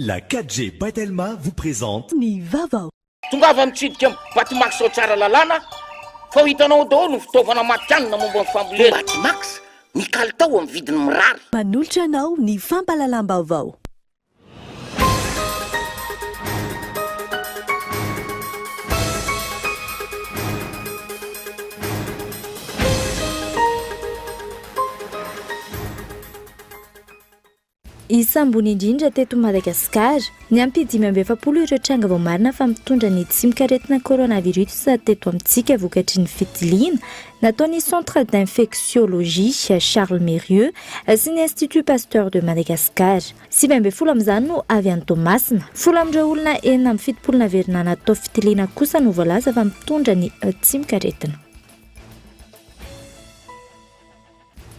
La 4G by Telma vous présente. Ny vaovao. Tongava mitsidika am Batimax ao Tsaralalàna fa ho hitanao ao daholo ny fitaovana matihanina momba ny fambolena. Batimax, ny kalitao amin'ny vidiny mirary. Manolotra anao ny fampahalalam-baovao. Isa ambony indrindra teto Madagasikara. Niampy 45 ireo tranga voamarina fa mitondra ny tsimokaretina coronavirus teto amintsika vokatry ny fitiliana nataon'ny Centre d'infectiologie Charles Mérieux sy ny Institut Pasteur de Madagascar. 19 amin'izany no avy any Toamasina. Folo amin'ireo olona 76 naverina natao fitiliana kosa no voalaza fa mitondra ny tsimokaretina.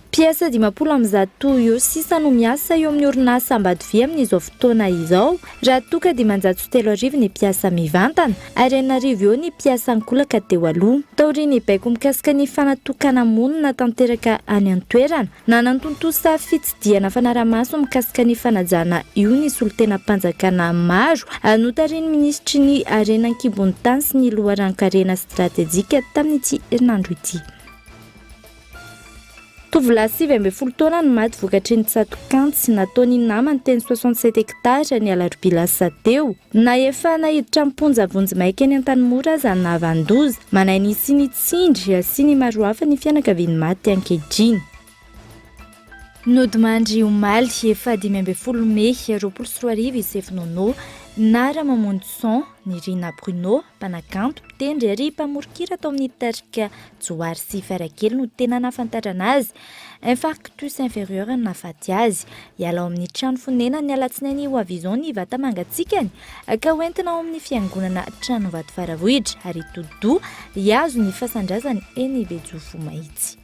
Mpiasa 150 eo sisa no miasa eo amin'ny orinasa Ambatovi amin'izao fotoana izao, raha toa ka 3500 ny mpiasa mivantana ary 6000 eo ny mpiasa ankolaka teo aloha. Taorian'ny baiko mikasika ny fanatokana-monina tanteraka any an-toerana, nanatontosa fitsidihana fanarahamaso mikasika ny fanajana io ny solontenam-panjakana maro notarihin'ny minisitry ny Harena an-kibon'ny tany sy ny loharanon-karena stratejika tamin'ity herinandro ity. Tovolahy 19 taona no maty vokatry ny tsatok'antsy nataon'ny namany teny 67 hectares ny alarobia lasa teo. Na efa naiditra am-ponja vonjimaika eny Antanimora aza nahavan-doza. Manahy ny hisian'ny tsindry sy ny maro hafa ny fianakavian'ny maty ankehitriny. Nodimandry omaly efa 15 mey 2020 i Sefo Nono na Ramamonjison Nirina Bruno, mpanakanto, mpitendry ary mpamoron-kira tao amin'ny tarika Johary sy Farakely no tena nahafantarana azy. Infarctus inférieur no nahafaty azy. Hiala ao amin'ny trano fonenany ny alatsinainy ho avy izao ny vata-mangatsiakany ka hoentina ao amin'ny fiangonana Tranovato Faravohitra ary hitodi-doha hihazo ny fasan-drazany eny Bejofo Mahitsy.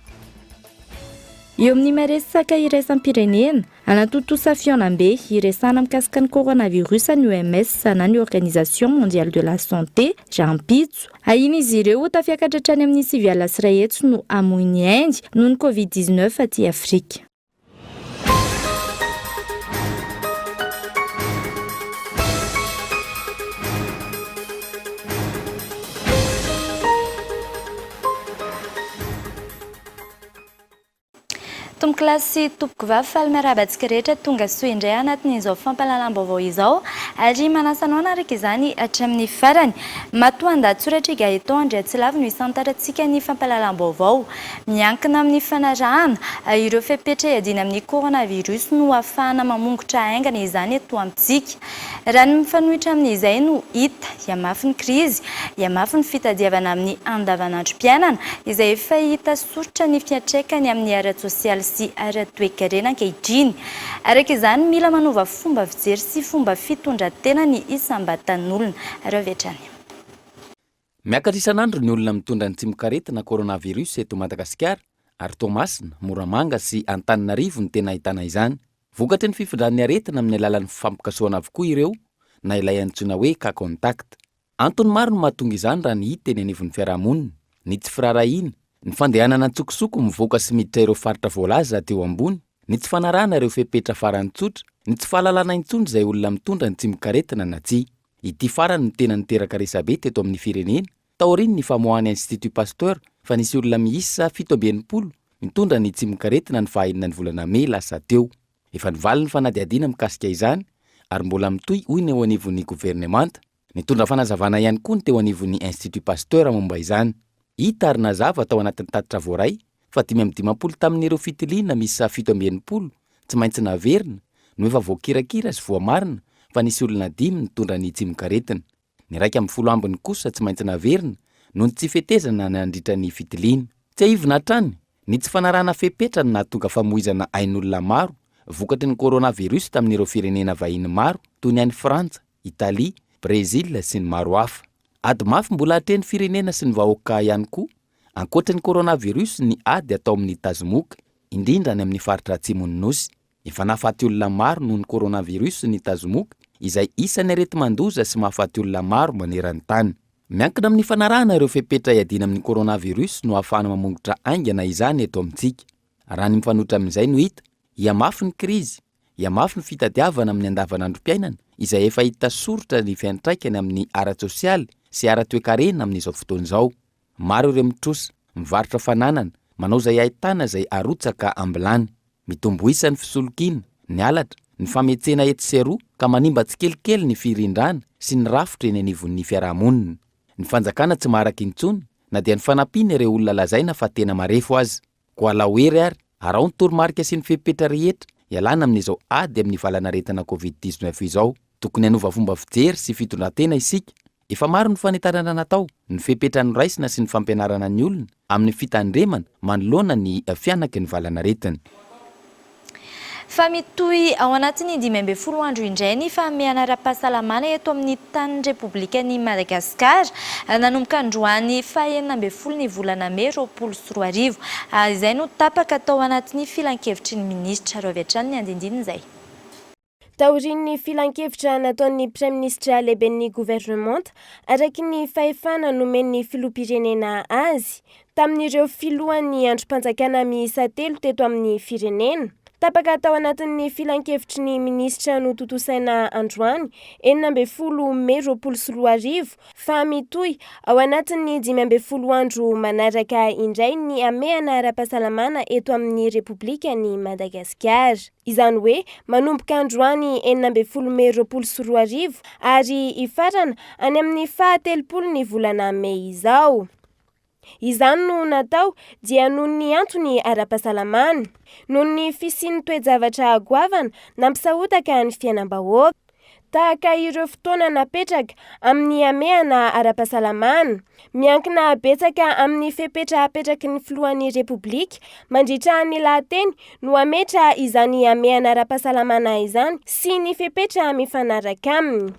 Eo amin'ny maresaka iraisam-pirenena, Hanatontosa fihaonambe hiresahana mikasika ny coronavirus ny OMS na ny Organisation Mondiale de la Santé rahampitso. Ahian'izy ireo ho tafiakatra hatrany amin'ny 309 no hamoy ny ainy noho ny Covid 19 aty Afrika. Tompokolahy sy tompokovavy, faly miarahaba antsika rehetra tonga soa indray anatin'izao fampahalalam-baovao izao ary manasa anao hanaraka izany hatramin'ny farany. Matoandahatsoratra i Gaëtan Andriatsilavo no hisantarantsika ny fampahalalam-baovao. Miankina amin'ny fanarahana ireo fepetra iadiana amin'ny coronavirus no hahafahana mamongotra haingana izany eto amintsika. Raha ny mifanohitra amin'izay no hita, hihamafy ny krizy, hihamafy ny fitadiavana amin'ny andavanandrom-piainana, izay efa hita soritra ny fiantraikany amin'ny ara-tsosialy sy ara-toekarena ankehitriny. Araka izany, mila manova fomba fijery sy fomba fitondran-tena ny isam-batan'olona. Ary avy hatrany. Miakatra isan'andro ny olona mitondra ny tsimokaretina coronavirus eto Madagasikara ary Toamasina, Moramanga sy Antananarivo no tena ahitana izany. Vokatry ny fifindran'ny aretina amin'ny alalan'ny fifampikasohana avokoa ireo na ilay antsoina hoe cas contact. Antony maro no mahatonga izany raha ny hita eny anivon'ny fiarahamonina, ny tsy firaharahiana, ny fandehanana an-tsokosoko mivoaka sy miditra ireo faritra voalaza teo ambony, ny tsy fanarahana ireo fepetra farany tsotra, ny tsy fahalalana intsony izay olona mitondra ny tsimokaretina na tsia. Ity farany no tena niteraka resabe teto amin'ny firenena taorian'ny famoahan'ny Institut Pasteur fa nisy olona miisa 67 nitondra ny tsimokaretina ny faha enina ny volana mey lasa teo. Efa nivaly ny fanadihadiana mikasika izany ary mbola mitohy hoy ny eo anivon'ny governemanta. Nitondra fanazavana ihany koa ny teo anivon'ny Institut Pasteur momba izany. Hita ary nazava tao anatin'ny tatitra voaray fa 55 tamin'ireo fitiliana miisa 67 tsy maintsy naverina no efa voakirakira sy voamarina fa nisy olona dimy nitondra ny tsimokaretina. Ny 11 ambiny kosa tsy maintsy naverina noho ny tsy fetezana nandritra ny fitiliana. Tsiahivina hatrany, ny tsy fanarahana fepetra no nahatonga famoizana ain'olona maro vokatry ny coronavirus tamin'ireo firenena vahiny maro toy ny any Frantsa, Italia, Brezila sy ny maro hafa. Ady mafy mbola atrehin'ny firenena sy ny vahoaka ihany koa, ankoatry ny coronavirus ny ady atao amin'ny tazomoka, indrindra any amin'ny faritra atsimon'ny Nosy. Efa nahafaty olona maro noho ny coronavirus ny tazomoka, izay isan'ny areti-mandoza sy mahafaty olona maro maneran-tany. Miankina amin'ny fanarahana ireo fepetra iadiana amin'ny coronavirus no ahafahana mamongotra haingana izany eto amintsika. Raha ny mifanohitra amin'izay no hita, hihamafy ny krizy, hihamafy ny fitadiavana amin'ny andavanandrom-piainana, izay efa hita soritra ny fiantraikany amin'ny ara-tsosialy sy ara-toekarena amin'izao fotoana izao. Maro ireo mitrosa, mivarotra fananana, manao izay ahitana izay arotsaka am-bilany. Mitombo isa ny fisolokiana, ny halatra, ny fametsena etsy sy eroa ka manimba tsikelikely ny firindrana sy ny rafitra eny anivon'ny fiarahamonina. Ny fanjakana tsy maharaka intsony na dia ny fanampiana ireo olona lazaina fa tena marefo aza. Koa alao hery ary araho ny toromarika sy ny fepetra rehetra ialana amin'izao ady amin'ny valanaretina Covid 19 izao. Tokony hanova fomba fijery sy fitondran-tena isika. Efa maro ny fanentanana natao, ny fepetra noraisina sy ny fampianarana ny olona amin'ny fitandremana manoloana ny fihanaky ny valanaretina. Fa mitohy ao anatin'ny 15 andro indray ny fahamehana ara-pahasalamana eto amin'ny tanin'ny Repoblikan'i Madagasikara, nanomboka androany faha 16 ny volana mey 2020. Izay no tapaka tao anatin'ny filankevitry ny minisitra. Ary avy hatrany ny andindininy izay. Taorian'ny filankevitra nataon'ny Praiminisitra lehiben'ny governemanta, araky ny fahefana nomen'ny filoham-pirenena azy, tamin'ireo filohan'ny andrim-panjakana miisa telo teto amin'ny firenena. Tapaka tao anatin'ny filankevitry ny minisitra notontosaina androany 16 mey 2020 fa mitohy ao anatin'ny 15 andro manaraka indray ny hamehana ara-pahasalamana eto amin'ny Repoblikan'i Madagasikara. Izany hoe manomboka androany 16 mey 2020 ary hifarana any amin'ny faha 30 ny volana mey izao. Izany no natao dia noho ny antony ara-pahasalamana, noho ny fisian'ny toe-javatra goavana nampisahotaka ny fiainam-bahoaka. Tahaka ireo fotoana napetraka amin'ny hamehana ara-pahasalamana, miankina betsaka amin'ny fepetra apetraky ny filohan'ny Repoblika mandritra ny lahateny no hametra izany hamehana ara-pahasalamana izany sy ny fepetra mifanaraka aminy.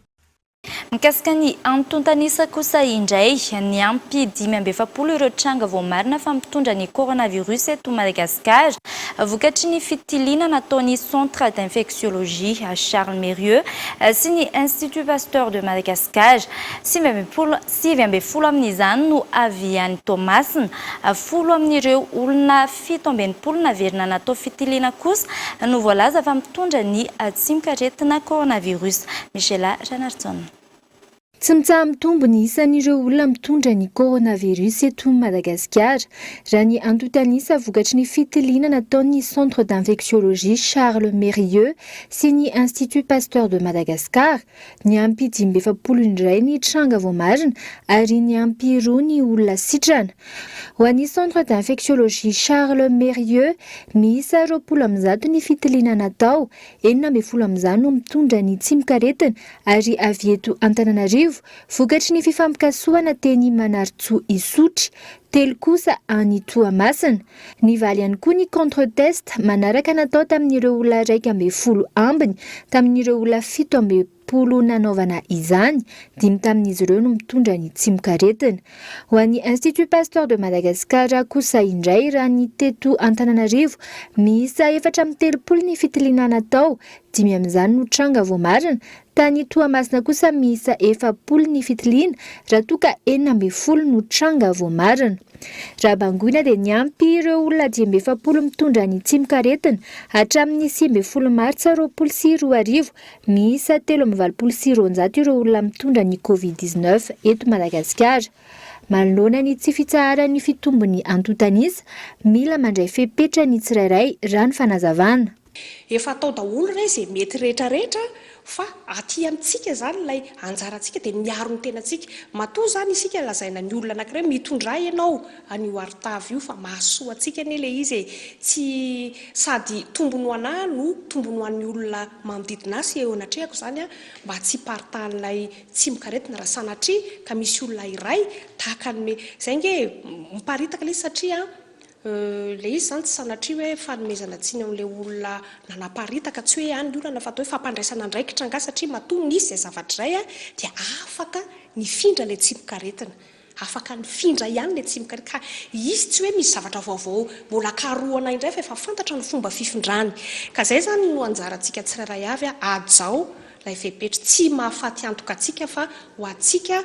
Mikasika ny antontan'isa kosa indray, niampy 45 ireo tranga voamarina fa mitondra ny coronavirus eto Madagasikara, vokatry ny fitiliana nataon'ny Centre d'infectiologie Charles Mérieux sy ny Institut Pasteur de Madagascar. 19 amin'izany no avy any Toamasina. Folo amin'ireo olona 67 naverina natao fitiliana kosa no voalaza fa mitondra ny tsimokaretina coronavirus. Michela Ranarison. Tsy mitsaha-mitombo ny isan'ireo olona mitondra ny coronavirus eto Madagasikara. Raha ny antontan'isa vokatry ny fitiliana nataon'ny Centre d'infectiologie Charles Mérieux sy ny Institut Pasteur de Madagascar, niampy 45 indray ny tranga voamarina ary niampy roa ny olona sitrana. Ho an'ny Centre d'infectiologie Charles Mérieux, miisa 120 ny fitiliana natao, 16 amin'izany no mitondra ny tsimokaretina ary avy eto Antananarivo, vokatry ny fifampikasohana teny Manarintsoa Isotry, telo kosa any Toamasina. Nivaly ihany koa ny contre-test manaraka natao tamin'ireo olona 11 ambiny tamin'ireo olona 67 nanaovana izany, dimy tamin'izy ireo no mitondra ny tsimokaretina. Ho an'ny Institut Pasteur de Madagascar kosa indray raha ny teto Antananarivo, miisa 34 ny fitiliana natao, dimy amin'izany no tranga voamarina, tany Toamasina kosa miisa 40 ny fitiliana raha toa ka 16 no tranga voamarina. Raha bangoina dia niampy ireo olona 45 mitondra ny tsimokaretina hatramin'ny 19 martsa 2020, miisa 283 ireo olona mitondra ny Covid 19 eto Madagasikara. Manoloana ny tsy fitsaharan'ny fitombon'ny antontan'isa, mila mandray fepetra ny tsirairay raha ny fanazavana. Efa atao daholo re izay mety rehetra rehetra fa aty amintsika izany ilay anjarantsika dia ny miaro ny tenantsika. Matoa izany isika lazaina ny olona anankiray hoe mitondrà ianao an'io arotava io fa mahasoa antsika anie ilay izy e! Tsy sady tombony ho anà no tombony ho an'ny olona manodidina ahy sy eo anatrehako izany an, mba tsy hiparitahan'ilay tsimokaretina raha sanatria ka misy olona iray tahaka ny izay ange e! Miparitaka ilay izy satria Ilay izy izany tsy sanatria hoe fanomezana tsiny amin'ilay olona nanaparitaka, tsy hoe any ny olana fa atao hoe fampandraisana andraikitra angaha satria matoa nisy izay zavatra izay dia afaka nifindra ilay tsimokaretina. Afaka nifindra ihany ilay tsimokaretina ka izy tsy hoe misy zavatra vaovao mbola karohana indray fa efa fantatra ny fomba fifindrany. Ka izay izany no anjarantsika tsirairay avy, hajao ilay fepetra. Tsy mahafaty antoka antsika fa ho antsika.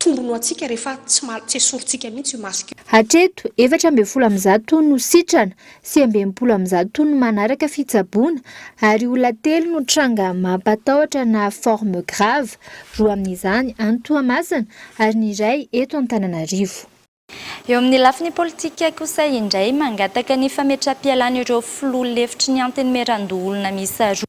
tombony ho antsika rehefa tsy ma, tsy esorintsika mihitsy io masque io. Hatreto, 114 no sitrana, 169 no manaraka fitsaboana ary olona telo no tranga mampatahotra na forme grave, roa amin'izany any Toamasina ary ny iray eto Antananarivo. Eo amin'ny lafiny politika kosa indray, mangataka ny fametraham-pialan'ireo filoha lefitry ny Antenimierandoholona miisa roa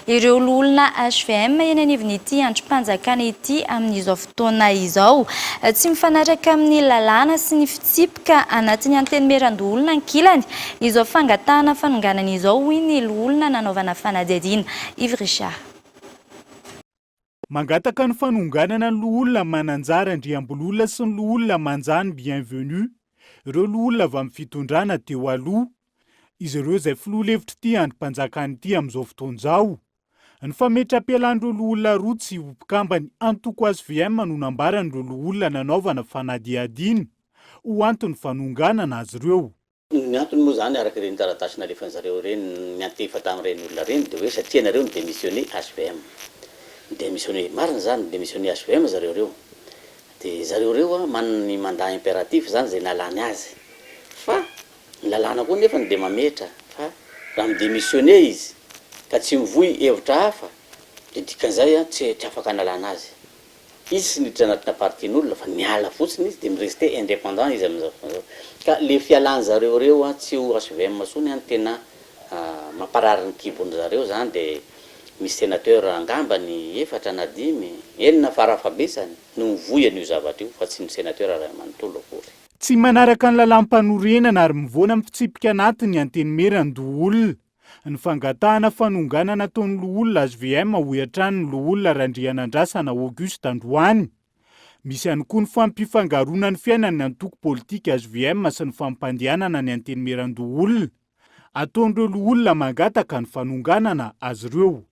ireo loholona hvm eny anivon'ity andrim-panjakana ity amin'izao fotoana izao. Tsy mifanaraka amin'ny lalàna sy ny fitsipika anatin'ny Antenimierandoholona ankilany izao fangatahana fanonganana izao, hoy ny loholona nanaovana fanadihadiana, Yves Richard. Mangataka ny fanonganana ny loholona Mananjara Andriambololona sy ny loholona Manjany Bienvenu, ireo loholona avy amin'ny fitondrana teo aloha. Izy ireo izay filoha lefitr'ity andrim-panjakana ity amin'izao fotoana izao. Ny fametram-pialan'ireo loholona roa tsy ho mpikamban'ny antoko hvm no nambaran'ireo loholona nanaovana fanadihadiana ho anton'ny fanonganana azy ireo. Ny antony moa izany araka ireny taratasy nalefan'zareo ireny niantefa tamin'ireny olona ireny dia hoe satria nareo ni-demissionner hvm. Ni-demissionner, marina izany, ni-demissionner hvm zareo ireo. Dia zareo ireo an, manana ny mandat impératif izany izay nalany azy. Fa ny lalàna koa nefany dia mametra fa raha mi-demissionner izy ka tsy mivoy hevitra hafa dia dikan'izay an, tsy tsy afaka analana azy. Izy tsy niditra anatina parti-n'olona fa niala fotsiny izy dia mi-rester indépendant izy amin'izao fotoana izao. Ka le fialan-zareo ireo an, tsy ho hvm intsony an, tena mamparary ny kibon-dry zareo izany dia misy sénateur angambany efatra na dimy, enina farafahabetsany no mivoy an'io zavatra io fa tsy ny sénateur iray manontolo akory. Tsy manaraka ny lalàm-panorenana ary mivoana amin'ny fitsipika anatiny ny Antenimierandoholona. Ny fangatahana fanonganana ataon'ny loholona hvm hoy hatrany ny loholona Randrianandrasana Auguste androany. Misy ihany koa ny fampifangaroana ny fiainan'ny antoko politika hvm sy ny fampandehanana ny Antenimierandoholona ataon'ireo loholona mangataka ny fanonganana azy ireo.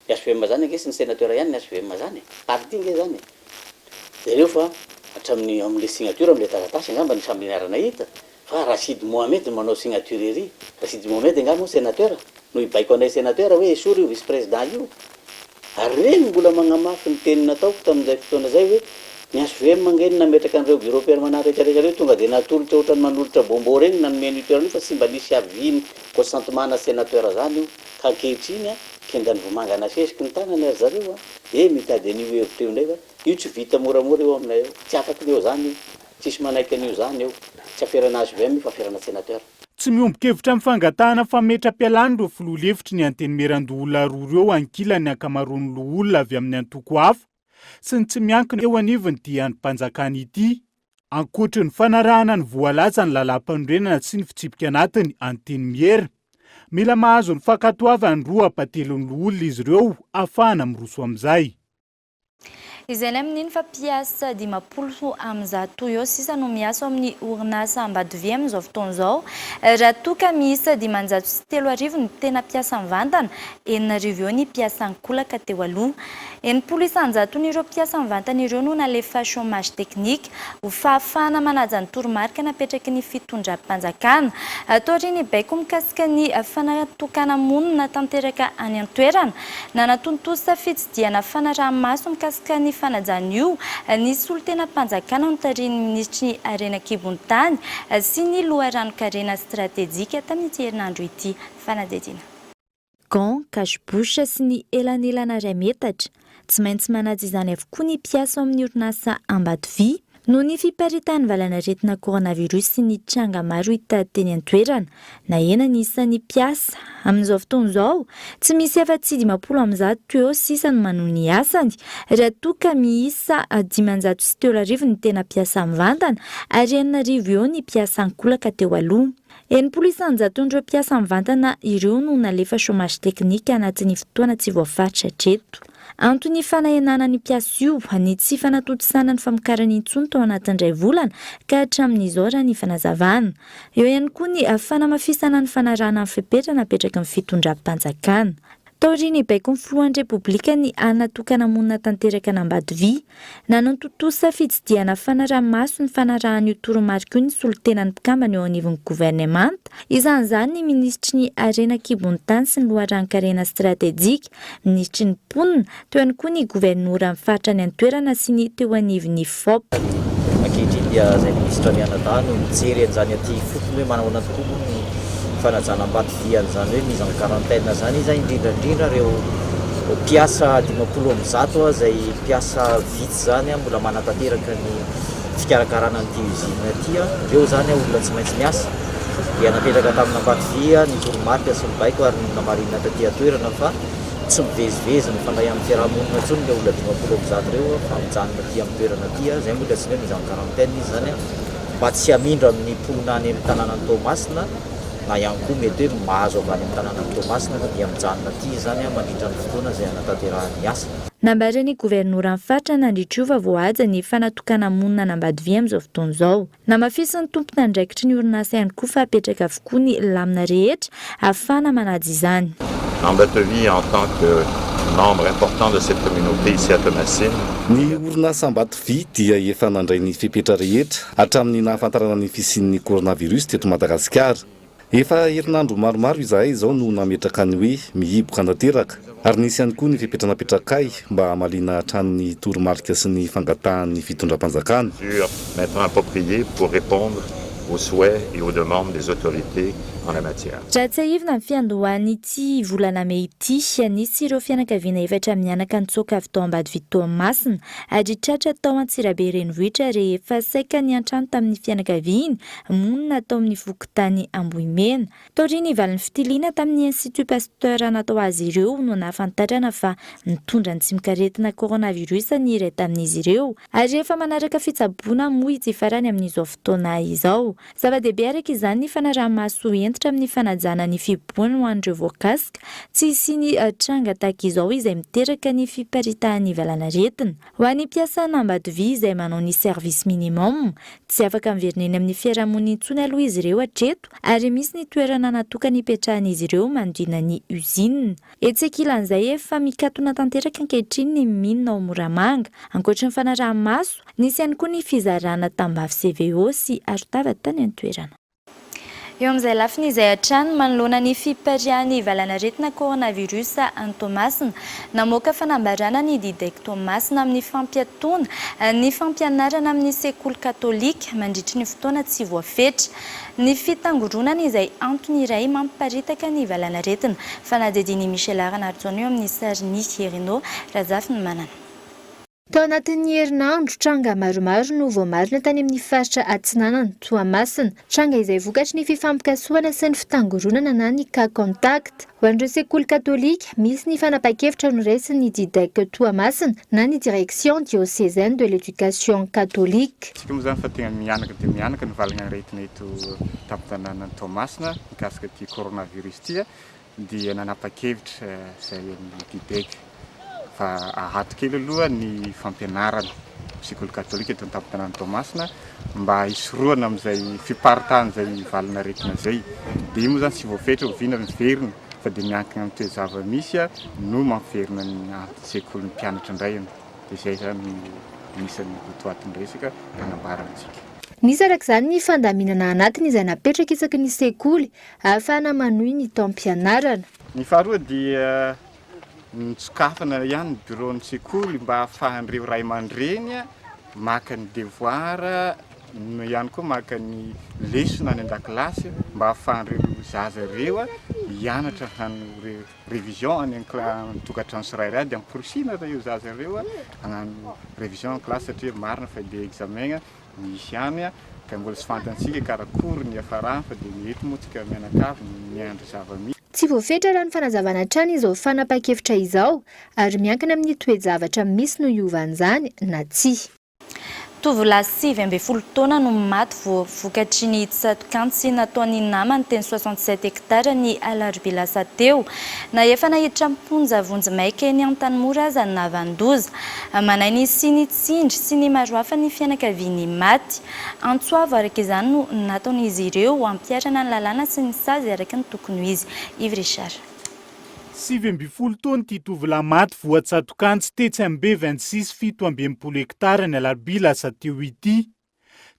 Ny hvm zany ange tsy ny senateur ihany ny hvm zany e! Parti nge zany e! Jereo fa hatramin'ny amin'le signature amin'le taratasy angamba ny samy niara-nahita fa Rachid Mohamed no manao signature ery! Rachid Mohamed angaha moa senateur no hibaiko anay senateur hoe esory io vice président io? Ary reny mbola magnamafy ny teny nataoko tamin'izay fotoana izay hoe ny hvm ange no nametraka an'ireo bureau permanent rehetra rehetra ireo tonga dia natolotra ohatran'ny manolotra bonbon ireny nanome an'io toerana io fa tsy mba nisy avis-n'ny consentement-na senateur zany io. Ka ankehitriny a, kendan'ny vomanga nasesiky ny tanany ary zareo a, dia mitady an'io hevitra io indray fa io tsy vita moramora io aminay eo, tsy afaky ny eo zany io, tsisy manaiky an'io zany eo, tsy aferana hvm io fa aferana senateur. Tsy miombon-kevitra amin'ny fangatahana fametram-pialana ireo filoha lefitry ny Antenimierandoholona roa ireo ankilan'ny ankamaroan'ny loholona avy amin'ny antoko hafa sy ny tsy miankina eo anivon'ity andrim-panjakana ity. Ankoatry ny fanarahana ny voalazan'ny lalàmpanorenana sy ny fitsipika anatiny Antenimiera, mila mahazo ny fankatoavan'ny roa ampatelon'ny loholona izy ireo ahafahana miroso amin'izay. Izay ny amin'iny fa mpiasa 150 eo sisa no miasa ao amin'ny orinasa Ambatovi amin'izao fotoana izao, raha toa ka miisa 3500 ny tena mpiasa mivantana, 6000 eo ny mpiasa ankolaka teo aloha. 60 isan-jaton'ireo mpiasa mivantana ireo no nalefa chômage technique ho fahafahana manaja ny toromarika napetraky ny fitondram-panjakana. Taorian'ny baiko mikasika ny fanatokana-monina tanteraka any an-toerana, nanatontosa fitsidihana fanaraha-maso mikasika ny fanajana io ny solontenam-panjakana notarihin'ny minisitry ny Harena an-kibon'ny tany sy ny loharanon-karena stratejika tamin'ity herinandro ity. Fanadihadiana. Gants, cache-bouche sy ny elanelana iray metatra. Tsy maintsy manaja izany avokoa ny mpiasa ao amin'ny orinasa Ambatovy. Noho ny fiparitahan'ny valanaretina coronavirus sy ny tranga maro hita teny an-toerana, nahena ny isan'ny mpiasa. Amin'izao fotoana izao, tsy misy afa-tsy 150 eo sisa no manohy ny asany, raha toa ka miisa 3500 ny tena mpiasa mivantana ary 6000 eo ny mpiasa ankolaka teo aloha. 60 isan-jaton'ireo mpiasa mivantana ireo no nalefa chômage technique anatin'ny fotoana tsy voafaritra hatreto. Anton'ny fanahenana ny mpiasa io ny tsy fanatontosana ny famokarana intsony tao anatin'ny iray volana ka hatramin'izao raha ny fanazavana. Eo ihany koa ny fanamafisana ny fanarahana ny fepetra napetraky ny fitondram-panjakana. Taorian'ny baikon'ny filohan'ny Repoblika ny hanatokana-monina tanteraka an'Ambatovi. Nanatontosa fitsidihana fanaraha-maso ny fanarahana io toromarika io ny solontenan'ny mpikambana eo anivon'ny governemanta, isan'izany ny minisitry ny Harena an-kibon'ny tany sy ny loharanon-karena stratejika, minisitry ny Mponina, teo ihany koa ny governoran'ny faritra any an-toerana sy ny teo anivon'ny FOP. Ankehitriny dia izay minisitra mianadahy no mijery an'izany aty ifotony hoe manahoana tokoa moa ny fanajana Ambatodia an'izany hoe mise en quarantaine izany izy, indrindra indrindra ireo mpiasa 150 izay mpiasa vitsy izany mbola manatanteraka ny fikarakarana an'ity usine ity, ireo izany olona tsy maintsy miasa dia napetraka tamin'Ambatodia ny toromarika sy ny baiko ary nonamarina taty an-toerana fa tsy mivezivezy mifandray amin'ny fiaraha-monina intsony ireo olona 150 ireo fa mijanona aty amin'ny toerana aty, izay moa ilay antsoina hoe mise en quarantaine izy izany mba tsy hamindra amin'ny mponina any amin'ny tanànan'i Toamasina na ihany koa mety hoe mahazo avy any amin'ny tanànan'i Toamasina fa dia mijanona aty izy izany mandritra ny fotoana izay hanatanterahany ny asa. Nambaran'ny governoran'ny faritra nandritra io fa voahaja ny fanatokana-monina an'Ambadivia amin'izao fotoana izao. Namafisin'ny tompon'andraikitry ny orinasa ihany koa fa apetraka avokoa ny lamina rehetra ahafahana manaja izany. Ambatovy en tant que membre important de cette communauté ici à Toamasina. Ny orinasa Ambatovy dia efa nandray ny fepetra rehetra hatramin'ny nahafantarana ny fisian'ny coronavirus teto Madagasikara. Efa herinandro maromaro izahay izao no nametraka ny hoe mihiboka tanteraka ary nisy ihany koa ny fepetra napetrakay mba hamaliana hatrany ny toromarika sy ny fangatahan'ny fitondram-panjakana. Mesures maintenant appropriées pour répondre aux souhaits et aux demandes des autorités en la matière. Raha tsiahivina ny fiandohan'ity volana mey ity, nisy ireo fianakaviana efatra mianaka nitsoaka avy tao Ambadivy Toamasina ary tratra tao Antsirabe renivohitra rehefa saika niantrano tamin'ny fianakaviany monina tao amin'ny fokontany Ambohimena. Taorian'ny valin'ny fitiliana tamin'ny Institut Pasteur natao azy ireo no nahafantarana fa nitondra ny tsimokaretina coronavirus ny iray tamin'izy ireo ary efa manaraka fitsaboana moa ity farany amin'izao fotoana izao. Zava-dehibe araka izany ny fanaraha-maso hentitra amin'ny fanajana ny fihibohana ho an'ireo voakasika tsy hisian'ny tranga tahaka izao izay miteraka ny fiparitahan'ny valanaretina. Ho an'ny mpiasan'Ambatovi izay manao ny service minimum, tsy afaka miverina eny amin'ny fiarahamonina intsony aloha izy ireo hatreto ary misy ny toerana natokana hipetrahan'izy ireo manodidina ny usine. Etsy ankilan'izay efa mikatona tanteraka ankehitriny ny mine ao Moramanga. Ankoatry ny fanaraha-maso, nisy ihany koa ny fizarana tambavy CVO sy arotava tany an-toerana. Eo amin'izay lafiny izay hatrany, manoloana ny fipariahan'ny valanaretina coronavirus any Toamasina, namoaka fanambarana ny Didec Toamasina amin'ny fampiatoana ny fampianarana amin'ny sekoly katolika mandritry ny fotoana tsy voafetra. Ny fitangoronana izay antony iray mampiparitaka ny valanaretina. Fanadihadian'i Michel Ranarison eo amin'ny sarin'i Herino Razafimanana. Tao anatin'ny herinandro, tranga maromaro no voamarina tany amin'ny faritra Atsinanana, Toamasina. Tranga izay vokatry ny fifampikasohana sy ny fitangoronana na ny cas contact. Ho an'ireo sekoly katolika, misy ny fanapahan-kevitra noraisin'ny Didec Toamasina na ny Direction Diocésaine de l'Education Catholique. Isika moa izany fa tegna mihanaka dia mihanaka ny valanaretina eto an-tampon-tanànan'i Toamasina mikasika ity coronavirus ity. dia nanapa-kevitra izay amin'ny Didec fa ahato kely aloha ny fampianarana sekoly katolika eto an-tampon-tanàn'i Toamasina mba hisorohana amin'izay fiparitahan'izay valanaretina izay. Dia io moa izany tsy voafetra oviana miverina fa dia miankina amin'ny toe-java-misy no mampiverina ny sekolin'ny mpianatra indray. Dia izay izany no anisan'ny votoatin'ny resaka nanambara amintsika. Nisy araka izany ny fandaminana anatiny izay napetraka isaky ny sekoly ahafahana manohy ny taom-pianarana. Ny faharoa dia nosokafana ihany ny biraon'ny sekoly mba ahafahan'ireo ray aman-dreny maka ny devoir no ihany koa maka ny lesona any an-dakilasy mba ahafahan'ireo zaza ireo hianatra hanao révision any an-tokantrano tsirairay dia amporisihina ireo zaza ireo hagnano révision en classe satria marina fa dia examen Misy ihany ka mbola tsy fantantsika karakory ny hiafarany fa dia ny eto moa tsika mianakavy miandry zava-misy. Tsy voafetra raha ny fanazavana hatrany izao fanapahan-kevitra izao ary miankina amin'ny toe-javatra misy no hiovan'izany na tsia. Tovolahy 19 taona no maty vokatry ny tsatokantsy nataon'ny namany teny 67 hectares ny alarobia lasa teo. Na efa naiditra am-ponja vonjimaika eny Antanimora aza ny nahavandoza. Manahy ny hisian'ny tsindry sy ny maro hafa ny fianakavian'ny maty. Antso avo araka izany no nataon'izy ireo hampiharana ny lalàna sy ny sazy araka ny tokony ho izy. Yves Richard. 19 taona ity tovolahy maty voatsatok'antsy tetsy amin'ny B 26 67 hektara ny alarobia lasa teo ity.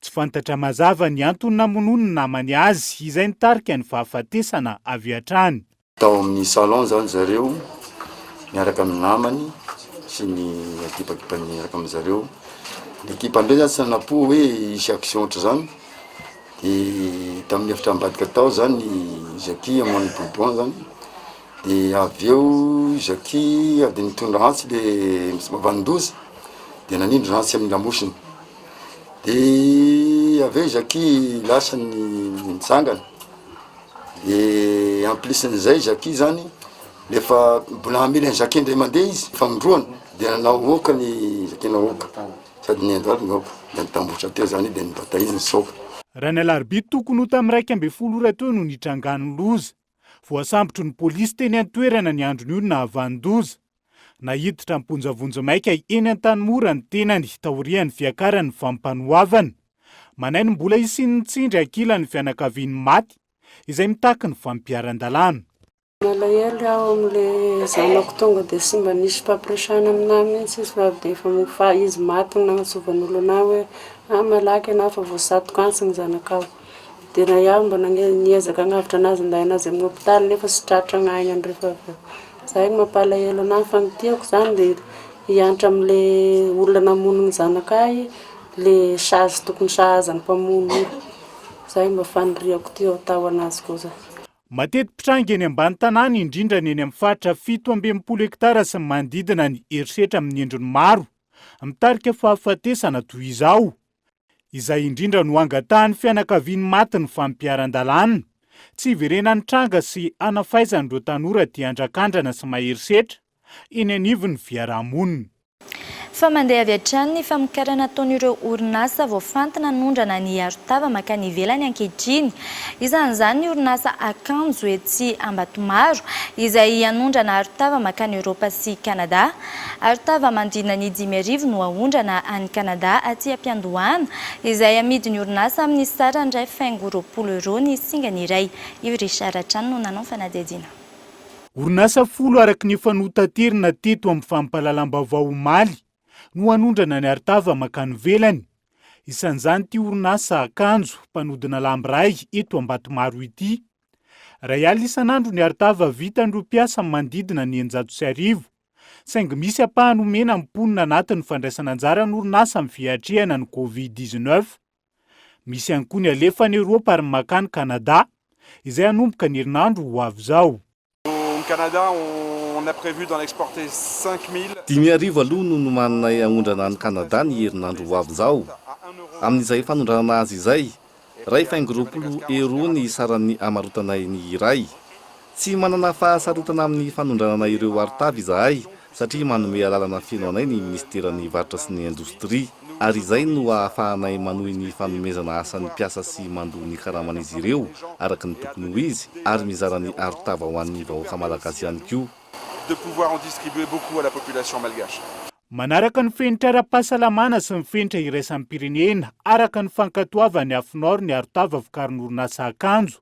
Tsy fantatra mazava ny antony namonoan'ny namany azy izay nitarika ny fahafatesana avy hatrany. Tao amin'ny salon zany zareo miaraka amin'ny namany sy ny ekipakipany miaraka amin zareo. Ny ekipa ndray zany tsy nanam-po hoe hisy action ohatr'izany de tamin'ny efitra ambadika tao zany Jacky hamono bourbon zany de avy eo Jacky avy de nitondra antsy le misy mahavanon-doza de nanindrona antsy amin'ny lamosiny de avy eo Jacky lasa nitsangana. De en plus n'izay Jacky zany efa mbola hamely an'i Jacky indray mandeha izy fanindroany de nanao oka ny Jacky nanao oka sady niandoaly ny oka de nitambotra teo zany de nibata izy nisoka. Raha ny alarobia tokony ho tamin'ny 11 ora teo no nitrangan'ny loza. Voasambotry ny polisy teny an-toerana ny andron'io nahavanon-doza. Naiditra am-ponja vonjimaika eny Antanimora ny tenany taorian'ny fiakaran'ny fampanoavana. Manahy ny mbola hisian'ny tsindry ankilan'ny fianakavian'ny maty izay mitaky ny fampiharan-dalàna. Malahelo aho amin'le zanako tonga dia tsy mba nisy fampiresahana aminahy mihitsy izy fa avy dia efa mofa izy maty no nagnantsovan'olo anahy hoe ah malaky ianao fa voasatoka antsy ny zanakao. Dia na iaho mba niezaka hagnavotra anazy ninday anazy amin'ny hopitaly nefa tsy tratra ny aignany rehefa avy eo. Zay no mampalahelo anahy fa ny tiako zany dia hiantra amin'le olona namono ny zanakay le sazy tokony sahaza ny mpamono io. Zay mba faniriako ty atao anazy koa zany. Mateti-pitranga eny ambany tanàna indrindra ny eny amin'ny faritra 67 hektara sy ny manodidina ny herisetra amin'ny endriny maro mitarika fahafatesana toy izao. Izay indrindra no angatahan'ny fianakavian'ny maty ny fampiharan-dalàna, tsy hiverenan'ny tranga sy hanafaizan'ireo tanora tia andrakandrana sy mahery setra eny anivon'ny fiarahamonina. Fa mandeha avy hatrany ny famokarana ataon'ireo orinasa voafantina hanondrana ny arotava mankany ivelany ankehitriny. Isan'izany ny orinasa Akanjo etsy Ambatomaro izay hanondrana arotava mankany Eoropa sy Kanada. Arotava manodidina ny 5000 no aondrana any Canada aty am-piandohana, izay amidin'ny orinasa amin'ny sarany iray faingo 20 euros ny singany iray. Yves Richard hatrany no nanao ny fanadihadiana. Orinasa folo araka ny efa notaterina teto amin'ny fampahalalam-baovao omaly no hanondrana ny arotava mankany ivelany. Isan'izany ity orinasa Akanjo, mpanodina lamba iray eto Ambatomaro ity. 1000 isan'andro ny arotava vitan'ireo mpiasa manodidina ny 1600. Saingy misy ampahany omena ny mponina anatin'ny fandraisana anjara ny orinasa amin'ny fiatrehana ny Covid 19. Misy ihany koa ny alefa any Eoropa ary makany Canada, izay hanomboka ny herinandro ho avy izao. Au Canada, on a prévu d'en exporter 5000. 5000 aloha no nomaninay haondrana any Canada ny herinandro ho avy izao. Amin'izay fanondranana azy izay, 1,20 euros ny saran'ny hamarotanay ny iray. Tsy manana fahasarotana amin'ny fanondranana ireo arotava izahay satria manome alalana feno anay ny minisiteran'ny Varotra sy ny Indostria ary izay no ahafahanay manohy ny fanomezana asa ny mpiasa sy mandoa ny karaman'izy ireo araka ny tokony ho izy ary mizara ny arotava ho an'ny vahoaka malagasy ihany koa. De pouvoir en distribuer beaucoup à la population malgache. Manaraka ny fenitra ara-pahasalamana sy ny fenitra iraisam-pirenena araka ny fankatoavan'ny Afnor ny arotava vokarin'orinasa Akanjo.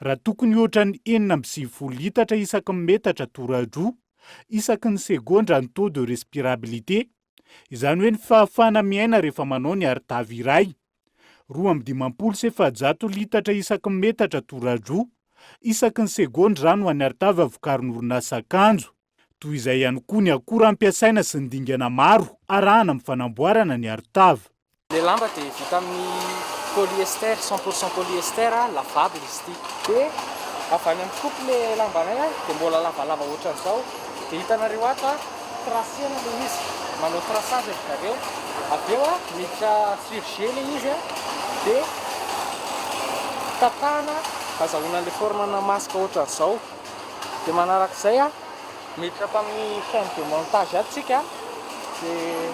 Raha tokony hihoatra ny 96 litatra isaky ny metatra tora-droa isaky ny segondra ny taux de respirabilité, izany hoe ny fahafahana miaina rehefa manao ny aritavy iray, 452 litatra isaky ny metatra tora-droa isaky ny segondra izany ho an'ny aritava vokarin'ny orinasa Kanjo. Toy izay ihany koa ny akora ampiasaina sy ny dingana maro arahana amin'ny fanamboarana ny arotava. Ilay lamba dia vita amin'ny polyester, 100 pour cent polyester, lavable izy ity. Dia avy any amin'ny coupe ilay lambanay dia mbola lavalava ohatran'izao. Dia hitanareo ato tracena ilay izy, manao traçage ry zareo. Avy eo miditra surjet ilay izy dia tapahana azahoana an'ilay forme-na masque ohatran'izao. Dia manarak'izay miditra ato amin'ny chaine de montage ato tsika dia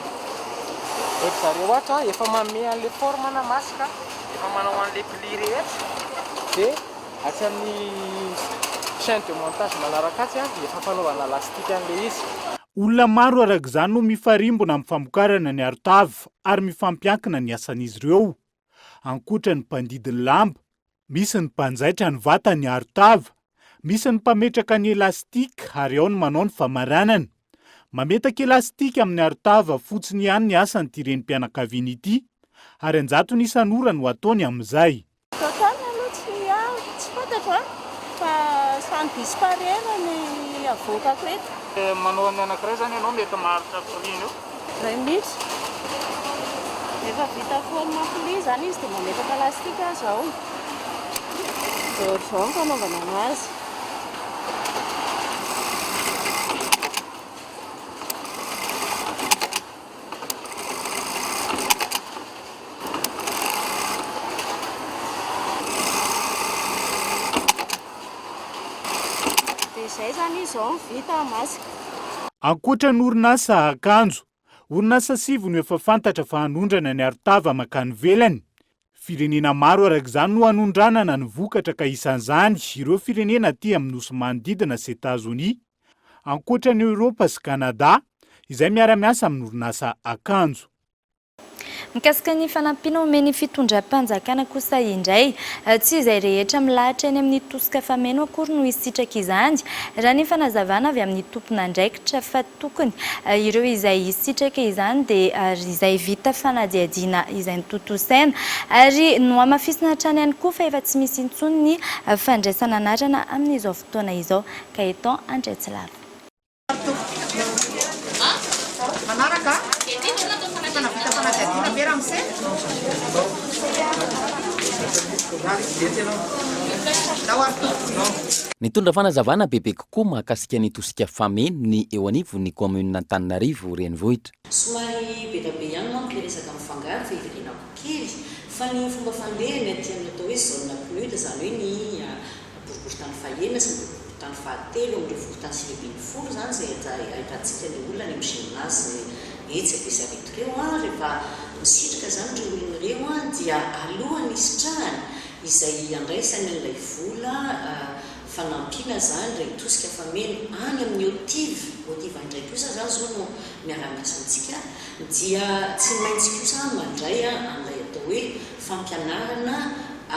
ry zareo ato efa manome an'ilay forme na masque, efa manao an'ilay pli rehetra dia atsy amin'ny chaine de montage manaraka atsy efa fanaovana lastique an'ilay izy. Olona maro araka izany no mifarimbona amin'ny famokarana ny arotava ary mifampiankina ny asan'izy ireo. Ankoatra ny mpandidy ny lamba, misy ny mpanjaitra ny vatany arotava. Misy ny mpametraka ny elastique ary ao ny manao ny famaranana. Mametaka elastique amin'ny arotava fotsiny ihany ny asan'ity renim-pianakaviana ity ary an-jatony isan'ora no ataony amin'izay. Total aloha tsy tsy fantatro an, fa samy disparera ny avoakako eto. Manao ny anankiray izany ianao mety maharitra firiana eo? Iray minitra. Rehefa vita forme pli izany izy dia mametraka lastique aho izao. Dia ohatr'izao ny fanaovana anazy. Dia izay izany izy izao no vita masque. Ankoatra ny orinasa akanjo, orinasa sivy no efa fantatra fa hanondrana ny arotava mankany ivelany. Firenena maro araka izany no hanondranana ny vokatra ka isan'izany ireo firenena aty amin'ny nosy manodidina sy Etazonia, ankoatra an'i Eoropa sy Kanada, izay miara-miasa amin'ny orinasa akanjo. Mikasika ny fanampiana omen'ny fitondram-panjakana kosa indray, tsy izay rehetra milahatra eny amin'ny tosika fameno akory no hisitraka izany, raha ny fanazavana avy amin'ny tompon'andraikitra fa tokony ireo izay hisitraka izany dia izay vita fanadihadiana izay notontosaina ary nohamafisina hatrany ihany koa fa efa tsy misy intsony ny fandraisana anarana amin'izao fotoana izao. Gaëtan Andriatsilava. Manaraka, efa nahavita fanadihadiana ve ramose? Ndao ary tompoko. Nitondra fanazavana bebe kokoa mahakasika ny tosika fameno ny eo anivon'ny kaominina Antananarivo Renivohitra. Somary be dia be ihany manko ilay resaka mifangaro fa hiverenako kely fa ny fomba fandehany aty amin'ny atao hoe zone PNUD izany hoe ny Boriborintany fahenina sy ny boriborintany fahatelo amin'ireo fokontany 19 izany izay ahitantsika ny olona any amin'ny gymnase etsy Besarety ireo rehefa misitraka izany ireo olona ireo dia alohan'ny hisitrahany izay handraisany an'ilay vola fanampiana izany ilay tosika fameno any amin'ny OTIV, OTIV indray kosa izany izao no miara-miasa amintsika dia tsy maintsy kosa mandray an'ilay atao hoe fampianarana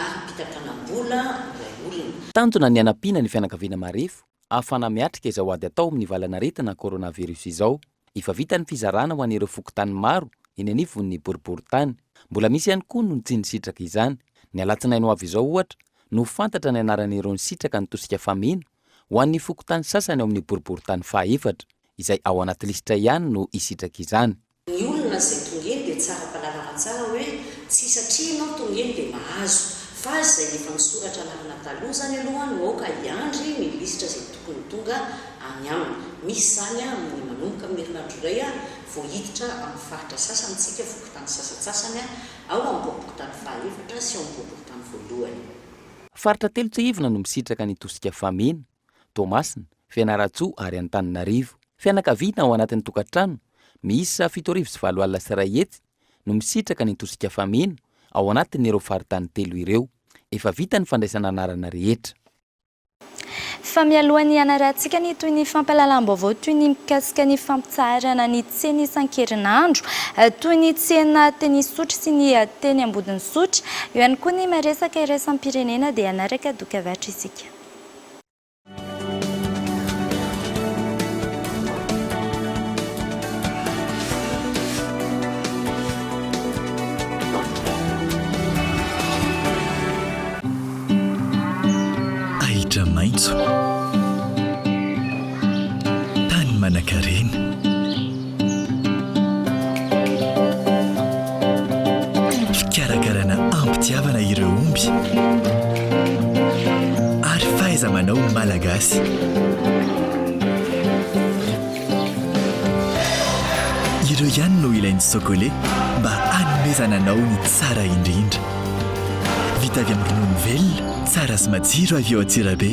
ara-pitantanam-bola ilay olona. Tanjona ny hanampiana ny fianakaviana marefo ahafahana miatrika izao ady atao amin'ny valan'aretina coronavirus izao. Efa vita ny fizarana ho an'ireo fokontany maro eny anivon'ny boriborintany. Mbola misy ihany koa no tsy nisitraka izany. Ny alatsinainy ho avy izao, ohatra, no ho fantatra ny anaran'ireo nisitraka ny tosika fameno ho an'ny fokontany sasany ao amin'ny boriborintany fahaefatra, izay ao anaty lisitra ihany no hisitraka izany. Ny olona izay tonga eny dia tsara ampahalalana tsara hoe tsy satria ianao tonga eny dia mahazo fa izay efa nisoratra anarana taloha izany aloha no aoka hiandry ny lisitra izay tokony tonga any aminy. Misy izany amin'ny manomboka amin'ny herinandro iray vao hiditra amin'ny faritra sasany tsika, fokontany sasantsasany ao amin'ny boriborintany fahaefatra sy ao amin'ny boriborintany voalohany. Faritra telo tsiahivina no misitraka ny tosika fameno Toamasina, Fianarantsoa ary Antananarivo. Fianakaviana ao anatin'ny tokantrano miisa 8100 no misitraka ny tosika fameno ao anatin'ireo faritany telo ireo. Efa vita ny fandraisana anarana rehetra. Fa mialohan'ny hanarahantsika ny toy ny fampahalalam-baovao toy ny mikasika ny fampitsaharana ny tsena isan-kerinandro toy ny tsena teny Isotry sy ny teny Ambodin'Isotry, eo ihany koa ny maresaka iraisam-pirenena dia hanaraka dokavarotra isika. Ahitra maitso. Tany manankarena. Fikarakarana am-pitiavana ireo omby ary fahaiza-manao malagasy. Ireo ihany no ilain'ny Socolait mba hanomezana anao ny tsara indrindra. Vita avy amin'ny ronono velona, tsara sy matsiro avy ao Antsirabe.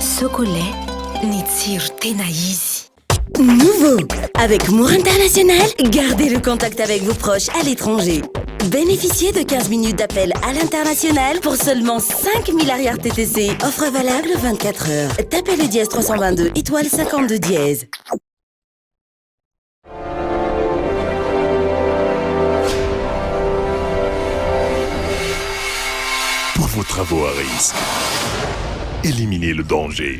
Socolait, ny tsiro tena izy. Nouveau! Avec Mour International, gardez le contact avec vos proches à l'étranger. Bénéficiez de 15 minutes d'appel à l'international pour seulement 5000 arrières TTC. Offre valable 24 heures. Tapez le dièse 322 étoile 52 dièse. Pour vos travaux à risque. Éliminez le danger.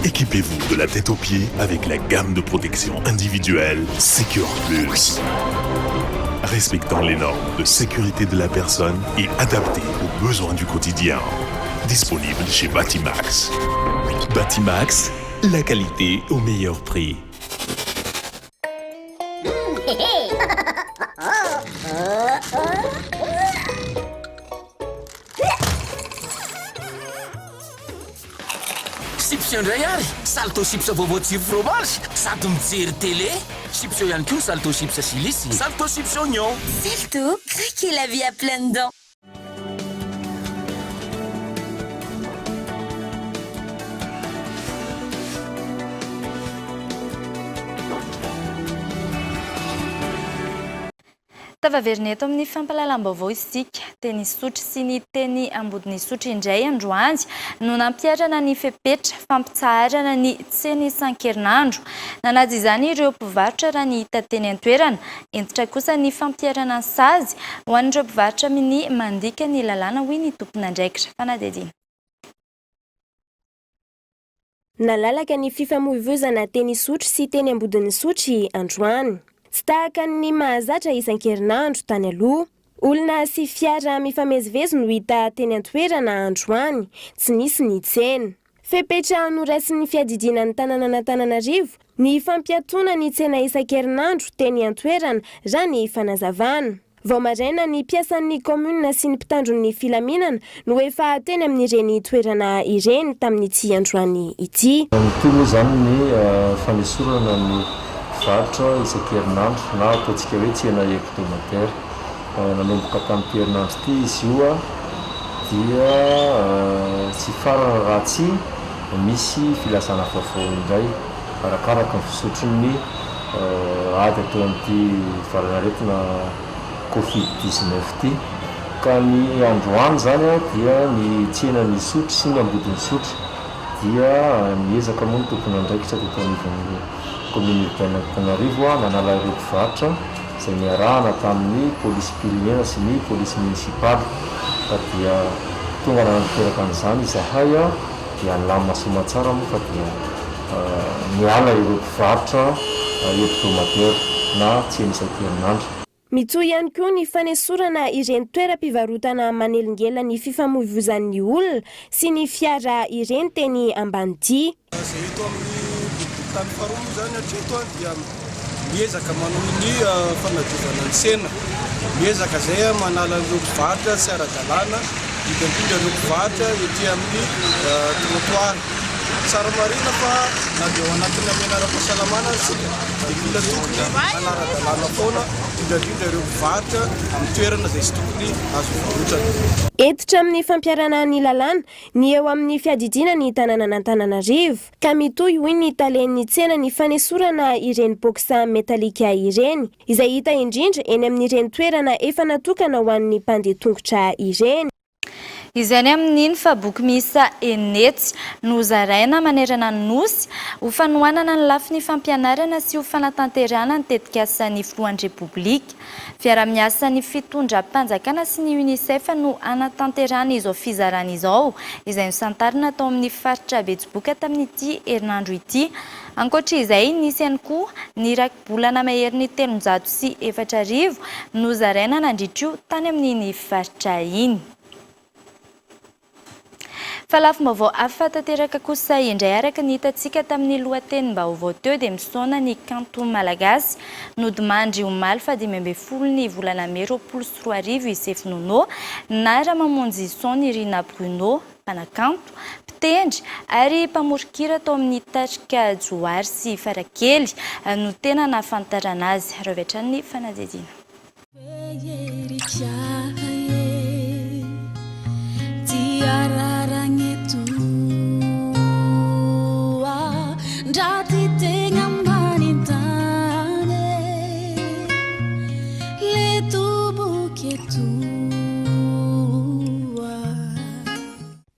Équipez-vous de la tête aux pieds avec la gamme de protection individuelle Secure Plus. Respectant les normes de sécurité de la personne et adaptée aux besoins du quotidien. Disponible chez Batimax. Batimax, la qualité au meilleur prix. Chips indray ary! Salto chips vaovao tsiro fromage sady mijery télé! Chips eo ihany koa ny salto chips chili sy salto chips oignon. Salto, craquez la vie à pleines dents! Tafaverina eto amin'ny fampahalalam-baovao isika. Teny Isotry sy ny teny Ambodin'Isotry indray androany no nampiharana ny fepetra fampitsaharana ny tsena isan-kerinandro. Nanaja izany ireo mpivarotra raha ny hita teny an-toerana. Hentitra kosa ny fampiharana ny sazy ho an'ireo mpivarotra minia mandika ny lalàna hoy ny tompon'andraikitra. Fanadihadiana. Nalalaka ny fifamoivoizana teny Isotry sy teny Ambodin'Isotry androany. Tsy tahaka ny mahazatra isan-kerinandro tany aloha. Olona sy fiara mifamezivezy no hita teny an-toerana androany, tsy nisy ny tsena. Fepetra noraisin'ny fiadidiana ny tanànan'Antananarivo ny fampiatoana ny tsena isan-kerinandro teny an-toerana, raha ny fanazavana. Vao maraina ny mpiasan'ny kaominina sy ny mpitandro ny filaminana no efa teny amin'ireny toerana ireny tamin'ity androany ity. Mitohy moa izany ny fanesorana ny mpivarotra isan-kerinandro na ataontsika hoe tsena hebdomadaire. Nanomboka tamin'ity herinandro ity izy io dia tsy hifarana raha tsy misy filazana vaovao indray arakaraka ny fisotron'ny ady atao amin'ity valanaretina covid 19 ity. Ka ny androany izany dia ny tsenan'Isotry sy ny Ambodin'Isotry dia niezaka moa ny tompon'andraikitra teto anivon'ny commune urbaine Antananarivo nanala ireo mpivarotra izay niarahana tamin'ny polisim-pirenena sy ny polisy monisipaly ka dia tonga nanantanteraka an'izany izahay dia nilamina soamantsara moa fa dia Miala ireo mpivarotra hebdomadaire na tsena isan-kerinandro. Mitohy ihany koa ny fanesorana ireny toeram-pivarotana manelingelina ny fifamoivoizan'ny olona sy ny fiara ireny teny Ambanidia. Izay eto amin'ny boriborintany faharoa moa izany hatreto dia miezaka manohy ny fanadiovana ny tsena. Miezaka izay manala an'ireo mpivarotra tsy ara-dalàna, indrindra indrindra ireo mpivarotra ety amin'ny trottoir. Tsara marihina fa na dia ao anatin'ny hamehana ara-pahasalamana aza isika dia mila tokony hanara-dalàna foana, indrindra indrindra ireo mpivarotra amin'ny toerana izay tsy tokony azo ivarotana. Hentitra amin'ny fampiharana ny lalàna ny eo amin'ny fiadidiana ny tanànan'Antananarivo. Ka mitohy hoy ny talen'ny tsena ny fanesorana ireny box metalika ireny, izay hita indrindra eny amin'ireny toerana efa natokana ho an'ny mpandeha tongotra ireny. Izay ny amin'iny fa boky miisa 600 no hozaraina manerana ny Nosy ho fanohanana ny lafiny fampianarana sy ho fanatanterahana ny tetikasan'ny Filohan'ny Repoblika. Fiarahamiasan'ny fitondram-panjakana sy ny Unicef no hanatanterahana izao fizarana izao, izay nosantarina tao amin'ny faritra Betsiboka tamin'ity herinandro ity. Ankoatra izay, nisy ihany koa ny rakibolana maherin'ny 4300 nozaraina nandritra io tany amin'iny faritra iny. Fa lafim-baovao hafa tanteraka kosa indray araka ny hitantsika tamin'ny lohatenim-baovao teo dia misaona ny kanto malagasy. Nodimandry omaly faha 15 ny volana mey 2020 i Sefo Nono na Ramamonjison Nirina Bruno, mpanakanto, mpitendry ary mpamoron-kira tao amin'ny tarika Johary sy Farakely no tena nahafantarana azy. Araho avy hatrany ny fanadihadiana.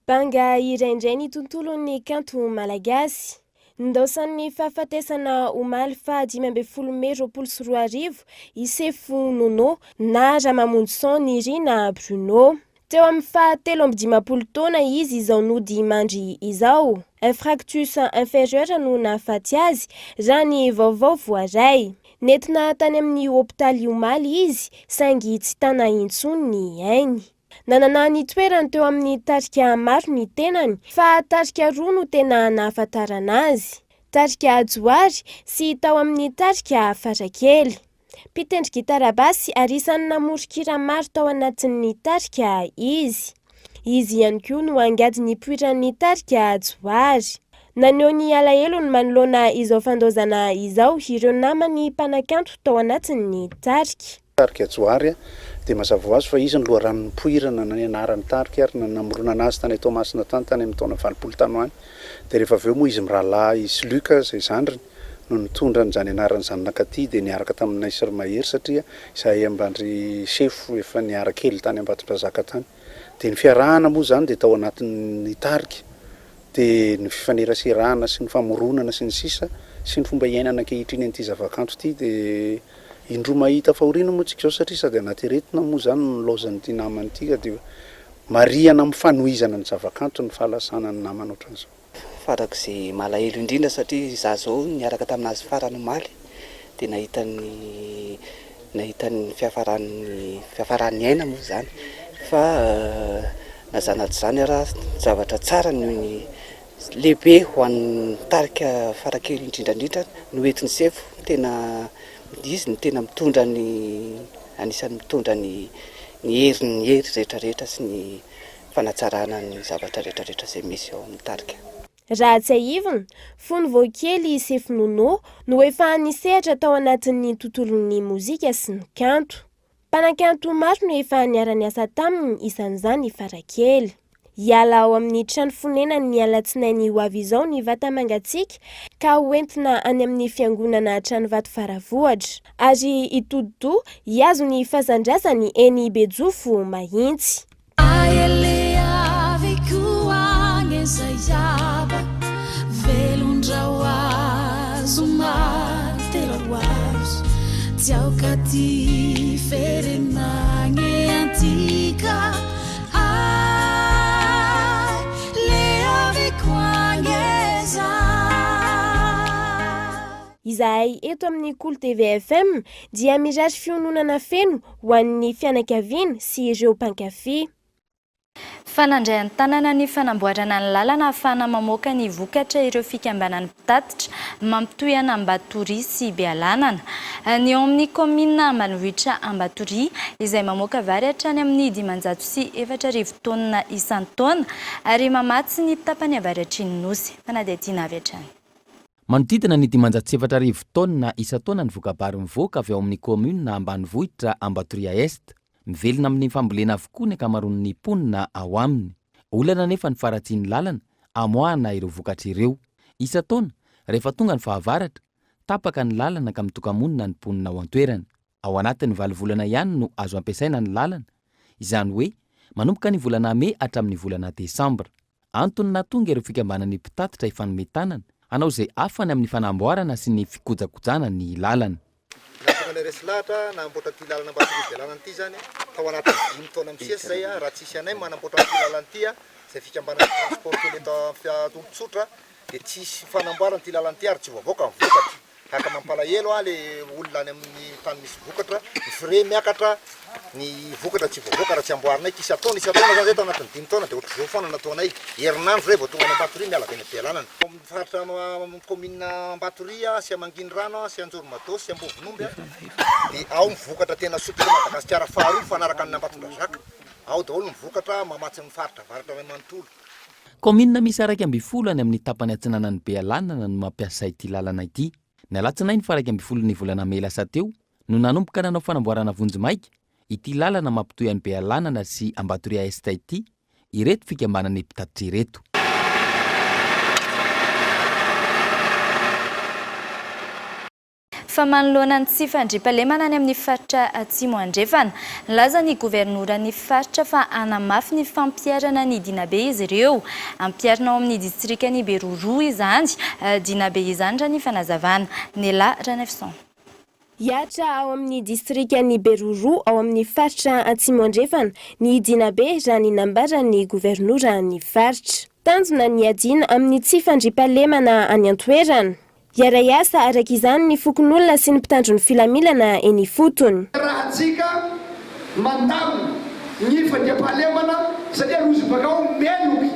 Banga iray indray ny tontolon'ny kanto malagasy. Nindaosan'ny fahafatesana omaly faha 15 mey 2020 i Sefo Nono na Ramamonjison Nirina Bruno. Teo amin'ny faha 53 taona izy izao nody mandry izao. Infractus inférieur no nahafaty azy, raha ny vaovao voaray. Nentina tany amin'ny hopitaly omaly izy, saingy tsy tana intsony ny ainy. Nanana ny toerany teo amin'ny tarika maro ny tenany, fa tarika roa no tena nahafantarana azy, tarika Johary sy tao amin'ny tarika Farakely. Mpitendry gitara basy ary isan'ny namoron-kira maro tao anatin'ny tarika izy. Izy ihany koa no angady nipoiran'ny tarika Johary. Naneho ny alahelony manoloana izao fandaozana izao ireo namany mpanakanto tao anatin'ny tarika. Tarika Johary dia mazava ho azy fa izy no loharano nipoirana na nianaran'ny tarika ary namoronana azy tany Toamasina tany, tany amin'ny taona 80 tany ho any. Dia rehefa avy eo moa izy mirahalahy sy Luc izay zandriny no nitondra an'izany anarana izany nankaty dia niaraka taminay sy ry Mahery satria izahay ambandry sefo efa niara-kely tany Ambatondrazaka tany. Dia ny fiarahana moa izany dia tao anatin'ny tarika dia ny fifaneraserana sy ny famoronana sy ny sisa sy ny fomba iainana ankehitriny an'ity zavakanto ity dia indroa mahita fahoriana moa tsika izao satria sady anaty aretina moa izany no nilaozan'ity namana ity ka dia marihana amin'ny fanohizana ny zavakanto ny fahalasana ny namana ohatran'izao. Farak'izay malahelo indrindra satria izaho izao niaraka tamin'azy farany omaly dia nahita ny nahita ny fiafaran'ny fiafaran'ny aina moa izany fa na izany na tsy izany ara zavatra tsara ny lehibe ho an'ny tarika farakely indrindra indrindra no entin'i Sefo tena izy no tena mitondra ny anisan'ny mitondra ny ny herin'ny hery rehetra rehetra sy ny fanatsarana ny zavatra rehetra rehetra izay misy ao amin'ny tarika. Raha tsiahivina, fony vao kely i Sefo Nono no efa nisehatra tao anatin'ny tontolon'ny mozika sy ny kanto. Mpanakanto maro no efa niara-niasa taminy, isan'izany i Farakely. Hiala ao amin'ny trano fonenany ny alatsinainy ho avy izao ny vata mangatsiaka ka hoentina any amin'ny fiangonana Tranovato Faravohitra. Ary hitodi-doha hihazo ny fasan-drazany eny Bejofo Mahitsy. Izahay eto amin'ny Kolo TV FM dia mirary fiononana feno ho an'ny fianakaviana sy ireo mpankafy. Fa nandray an-tanana ny fanamboarana ny lalana ahafahana mamoaka ny vokatra ireo fikambanan'ny mpitatitra mampitohy an'Ambatoria sy Bealanana. Ny ao amin'ny kaominina ambanivohitra Ambatoria izay mamoaka vary hatrany amin'ny 504 taonina isan-taona ary mamatsy ny tapany avaratry ny Nosy. Fanadihadiana avy hatrany. Manodidina ny 4500 taonina isan-taona ny voka-bary mivoaka avy ao amin'ny kaominina ambanivohitra Ambatoria Est. Mivelona amin'ny fambolena avokoa ny ankamaroan'ny mponina ao aminy. Olana anefa ny faharatsian'ny lalana amoahana ireo vokatra ireo. Isan-taona, rehefa tonga ny fahavaratra, tapaka ny lalana ka mitoka-monina ny mponina ao an-toerana. Ao anatin'ny valo volana ihany no azo ampiasaina ny lalana, izany hoe manomboka ny volana mey hatramin'ny volana desambra. Antony nahatonga ireo fikambanan'ny mpitatitra hifanome tanana hanao izay afany amin'ny fanamboarana sy ny fikojakojana ny lalana. Nahatonga anay resy lahatra nanamboatra ity lalana Ambatovy Bealanana ity izany tao anatin'ny dimy taona misesy izay raha tsisy anay manamboatra an'ity lalana ity izay fikambanan'ny transport kely eto olon-tsotra dia tsisy fanamboarana ity lalana ity ary tsy voavoaka ny vokatra. Tahaka mampalahelo ahy le olona any amin'ny tany misy vokatra, ny frais miakatra, ny vokatra tsy voavoaka raha tsy amboarinay, k'isan-taona isan-taona zany zay tao anatin'ny dimy taona dia ohatr'izao foana nataonay, herinandro zay vao tonga any Ambatoria miala avy any Bealanana. Ao amin'ny faritra amin'ny commune Ambatoria sy Manginirano sy Anjoromadoa sy Ambovonomby dia ao ny vokatra tena soa teto Madagasikara faharoa mifanaraka amin'Ambatondrazaka, ao daholo ny vokatra mamatsy ny faritra avaratra iray manontolo. Kaominina miisa 11 any amin'ny tapany atsinanan'i Bealanana no mampiasa ity lalana ity. Ny alatsinainy faha 11 ny volana mey lasa teo no nanomboka nanao fanamboarana vonjimaika ity lalana mampitohy an'i Bealanana sy Ambatoria Est ity ireto fikambanan'ny mpitatitra ireto. Fa manoloana ny tsy fandriampahalemana any amin'ny faritra Atsimo Andrefana, nilaza ny governoran'ny faritra fa hanamafy ny fampiharana ny dinabe izy ireo. Hampiharina ao amin'ny distrikan'i Beroroha izany dinabe izany raha ny fanazavana. Nella Ranaivoson. Hihatra ao amin'ny distrikan'i Beroroha ao amin'ny faritra Atsimo Andrefana ny dinabe raha ny nambaran'ny governoran'ny faritra. Tanjona ny hiadiana amin'ny tsy fandriampahalemana any an-toerana. Hiara-hiasa araka izany ny fokonolona sy ny mpitandro ny filamilana eny ifotony. Rahantsika mandamina ny fandriampahalemana satria rozy bakao meloky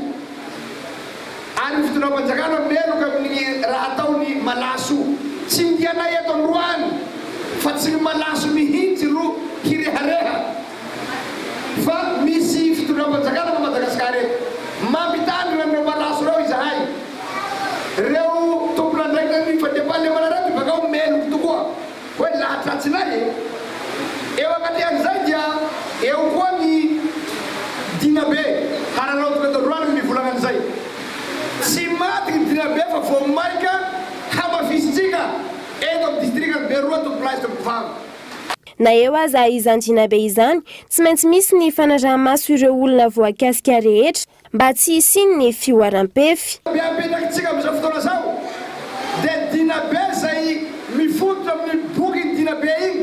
ary ny fitondram-panjakana meloka amin'ny raha ataony malaso. Tsy ny dianay eto androany fa tsy ny malaso mihintsy ro hirehareha fa misy fitondram-panjakana ma Madagascar eto. Mampitandrina an'ireo malaso ireo izahay. Reo tompon'andraikitra ny fandriampahalemana reo dia bakao meloky tokoa. Hoe lahatratsinay e! Eo agnatrehan'izay dia eo koa ny dinabe hararaotiko eto androany ny mivolagna an'izay. Tsy maty ny dinabe fa vao maika hamafisintsika eto amin'ny distrikan'i Beroa tompokolahy sy tompokovavy. Na eo aza izany dinabe izany, tsy maintsy misy ny fanaraha-maso ireo olona voakasika rehetra Mba tsy hisian'ny fihoaram-pefy. Ny apetrakintsika amin'izao fotoana izao dia dinabe izay mifototra amin'ny boky iny dinabe iny.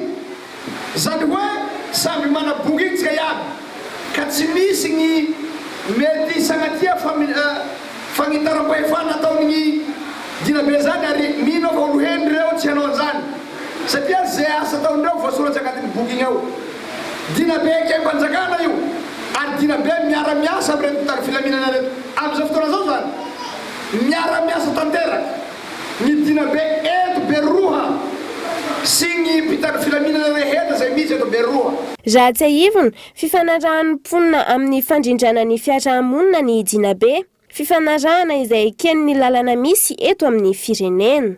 Izany hoe samby mana boky iny tsika iaby ka tsy misy ny mety sagnatria fagnitaram-pahefana ataon'ny dinabe izany ary mino aho fa olo hendry ireo tsy hanao an'izany satria ze asa ataon'ireo voasoratsy agnatin'ny boky igny ao. Dinabe ekem-panjakana io ary dinabe miara-miasa amin'ireto mpitandro filaminana ireto. Amin'izao fotoana izao izany, miara-miasa tanteraka ny dinabe eto Beroha sy ny mpitandro filaminana rehetra izay misy eto Beroha. Raha tsiahivina, fifanarahan'ny mponina amin'ny fandrindrana ny fiaraha-monina ny dinabe. Fifanarahana izay eken'ny lalana misy eto amin'ny firenena.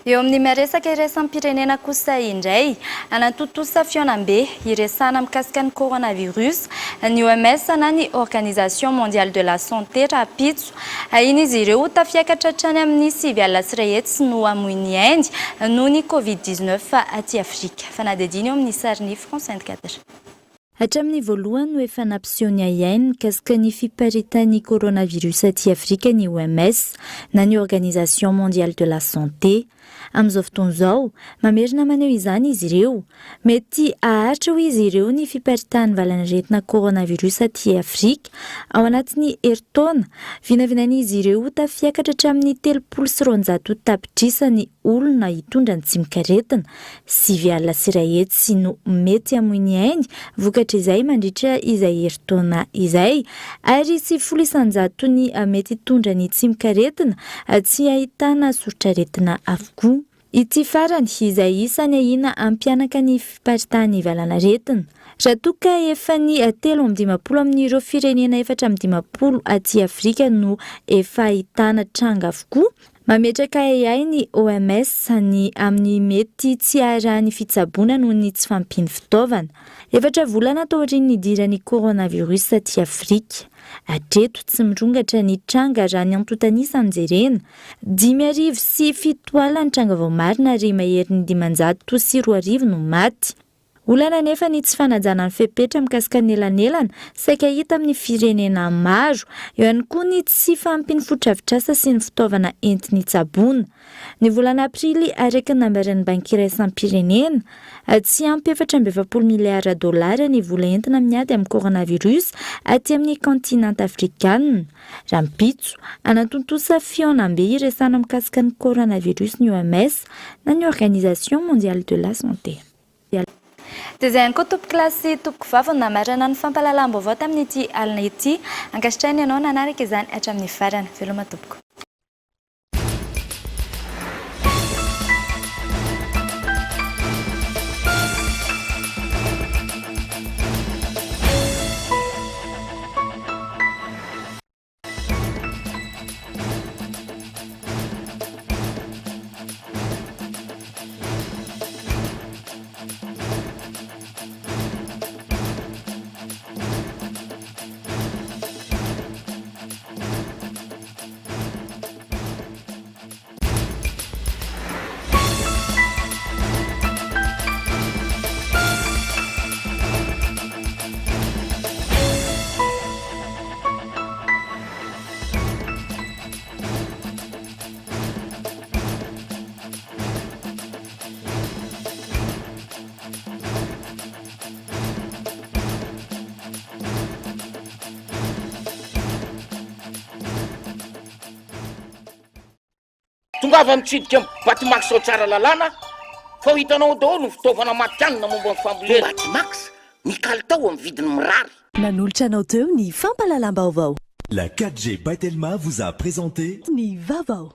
Eo amin'ny miresaka iraisam-pirenena kosa indray, hanatontosa fihaonambe hiresahana mikasika ny coronavirus ny OMS na ny Organisation Mondiale de la Santé rahampitso. Ahian'izy ireo ho tafiakatra hatrany amin'ny 109 no hamoy ny ainy noho ny Covid 19 aty Afrika. Fanadihadiana eo amin'ny sarin'ny France 24. Hatramin'ny voalohany no efa nampiseho ny ahiahiny mikasika ny fiparitahan'ny coronavirus aty Afrika ny OMS na ny Organisation Mondiale de la Santé. Amin'izao fotoana izao, mamerina maneho izany izy ireo. Mety haharitra hoy izy ireo ny fiparitahan'ny valanaretina coronavirus aty Afrika ao anatin'ny herintaona. Vinavinain'izy ireo ho tafiakatra hatramin'ny 230 tapitrisa ny olona hitondra ny tsimokaretina. 109 no mety hamoy ny ainy vokatr'izay mandritra izay herintaona izay, ary 90 isan-jatony mety hitondra ny tsimokaretina tsy ahitana soritr'aretina avokoa. Ity farany izay isan'ny ahiana hampihanaka ny fiparitahan'ny valanaretina. Raha toa ka efa ny 53 amin'ireo firenena 54 aty Afrika no efa ahitana tranga avokoa, Mametraka ahiahy ny OMS ny amin'ny mety tsy haharahan'ny fitsaboana noho ny tsy fahampian'ny fitaovana. Efatra volana taorian'ny nidiran'ny coronavirus aty Afrika. Hatreto, tsy mirongatra ny tranga raha ny antontan'isa no jerena. 2007 ny tranga voamarina ary maherin'ny 2005 no maty. Olana anefa ny tsy fanajana ny fepetra mikasika ny elanelana, saika hita amin'ny firenena maro. Eo ihany koa ny tsy fahampian'ny fotodrafitrasa sy ny fitaovana entiny hitsaboana. Ny volana aprily, araka ny nambaran'ny Banky iraisam-pirenena, tsy ampy 44 miliara dolara ny vola entina miady amin'ny coronavirus aty amin'ny kaontinanta afrikanina. Rahampitso, hanatontosa fihaonambe hiresahana mikasika ny coronavirus ny OMS na ny Organisation mondiale de la santé. Dia izay ihany koa tompokolahy sy tompokovavy no namarana ny fampahalalam-baovao tamin'ity alina ity. Ankasitrahina ianao nanaraka izany hatramin'ny farany. Veloma tompoko. Tongava mitsidika ny Batimax ao Tsaralalàna fa ho hitanao ao daholo ny fitaovana matihanina momba ny fambolena. Batimax, ny kalitao amin'ny vidiny mirary. Nanolotra anao teo ny fampahalalam-baovao. La 4G by Telma vous a présenté. Ny vaovao.